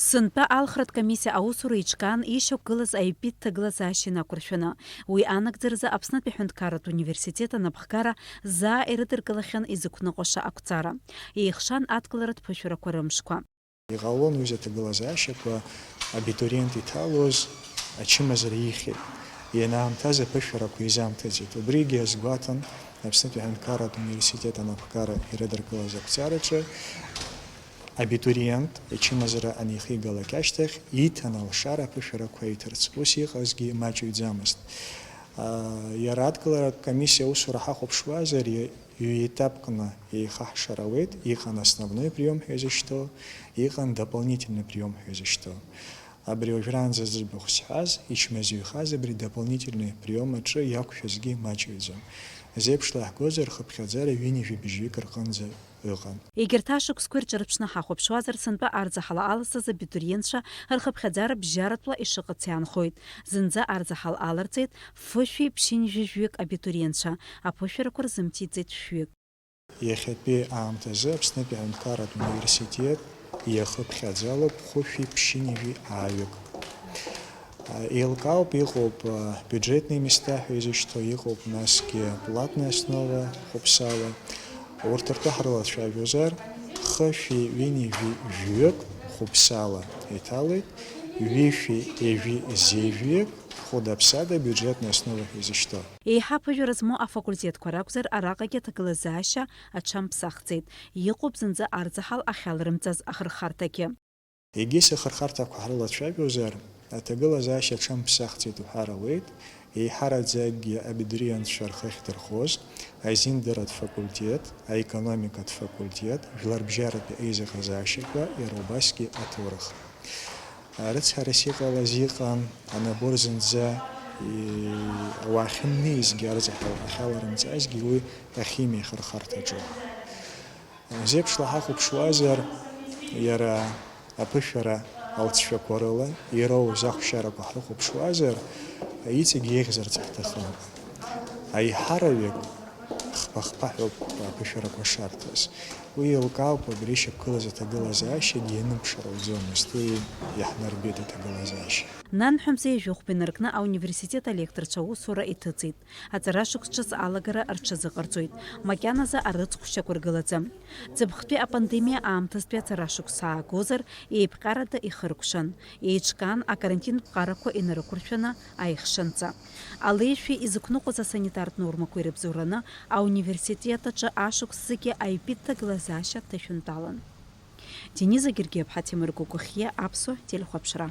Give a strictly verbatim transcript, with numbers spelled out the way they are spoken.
Сынтәа алхратә комиссиа аусура еиҿкаан ишьақәгылаз аҩбатәи ҭагылазаашьа инақәыршәаны. Уи анагӡаразы Аԥснытәи аҳәынҭқарратә университет анапхгара заа ирыдыркылахьан изықәныҟәаша ақәҵара. Еихшан адкыларатә ԥышәарақәа рымшқәа. Иҟалон уи аҭагылазаашьақәа абитуриент иҭалоз ачымазара ихьит. Ианаамҭаз аԥышәарақәа изамҭаӡеит. Убригьы азгәаҭан Аԥснытәи аҳәынҭқарратә университет анапхгара ирыдыркылаз ақәҵараҿы абитуриент ичымазара анихигалак ашьҭахь ииҭан алшара аԥышәарақәа иҭарц. Ус иҟазгьы маҷҩӡамызт. Иара адкыларатә комиссиа аусура ҳахәаԥшуазар, ҩ-етапкны еихаҳшар ауеит, иҟан основной приём ҳәа изышьҭоу, иҟан дополнительный приём ҳәа изышьҭоу. Абри уажәраанӡа зыӡбахә сҳәаз, ичмазаҩхаз абри дополнительный приём аҿы иақәшәазгьы маҷҩӡам. Зеиԥшла иаҳгозар, рхыԥхьаӡара ҩынҩажәи быжьҩык рҟынӡа ыҟан. Егьырҭ ашықәсқәа ирҿырԥшны ҳахәаԥшуазар, сынтәа арзаҳал аласыз абитуриентцәа рхыԥхьаӡара бжьаратәла ишыҟац иаанхоит. Зынӡа арзаҳал аларҵеит фышәи ԥшьынҩажәи жәаҩык абитуриентцәа, аԥышәарақәа рзымҭиҵеит шәҩык. Иахьатәи аамҭазы Аԥснытәи аҳәынҭқарратә университет иахыԥхьаӡалоуп хәышәи ԥшьынҩажәи ааҩык. Еилкаауп, иҟоуп бюджетные места ҳәа изышьҭоу, иҟоуп насгьы платная основа хәыԥсала. Урҭ ртәы ҳрылацәажәозар, хышәи ҩынҩажәи жәаҩык хәыԥсала иҭалоит, ҩышәи ҩажәи зеижәҩык хәыда-ԥсада бюджетная основа ҳәа изышьҭоу. Еиҳа аԥыжәара змоу афакультетқәа ракәзар, араҟагьы аҭагылазаашьа аҽамԥсахӡеит. Иҟоуп зынӡа арзаҳал ахьалрымҵаз ахырхарҭагьы. Егьыс ахырхарҭақәа ҳрылацәажәозар, аҭагылазаашьа аҽамԥсахӡеит уҳәар ауеит, еиҳараӡакгьы абитуриентцәа рхы ахьдырхоз азиндаратә факультет, аекономикатә факультет, жәларбжьаратәи аизыҟазаашьақәа, иара убасгьы аҭоурых. Рыцҳарас иҟалаз иҟан, анабор зынӡа, и-, ауаа ахьымнеизгьы, арзаҳал ахьаларымҵазгьы уи ахимиа ахырхарҭаҿы. Зеиԥшла ҳахәаԥшуазар, иара аԥышәара алҵшәақәа рыла ироуз ахәшьарақәа ҳрыхәаԥшуазар, иҵегь еиӷьзарц ҳҭахын. Аиҳараҩык хԥа-хԥа ҳәоуп аԥышәарақәа шарҭаз. Уи еилкаауп, абри ишьақәгылаз аҭагылазаашьагьы ианыԥшыр ауӡомызт, уи иаҳнарбеит аҭагылазаашьа. Нанҳәа мза ҩажәи хәба инаркны ауниверситет алекторцәа аусура иҭыҵит. Аҵара шықәс ҿыц алагара рҽазыҟарҵоит, макьаназы арыцхә шьақәыргылаӡам. Ҵыԥхтәи апандемиа аамҭазтәи аҵара шықәса аагозар, еиԥҟьарада ихыркәшан, еиҿкаан акарантинтә ԥҟарақәа инарықәыршәаны аихшанҵа. Алеишәа изықәныҟәоз асанитартә нормақәа ирыбзоураны ауниверситет аҿы ашықәс зегьы аҩбатәи ҭагылазаашьа ҭышәынтәалан. Дениза Гергиаԥҳа, Ҭемыр Гәагәахиа, Аԥсуа телехәаԥшра.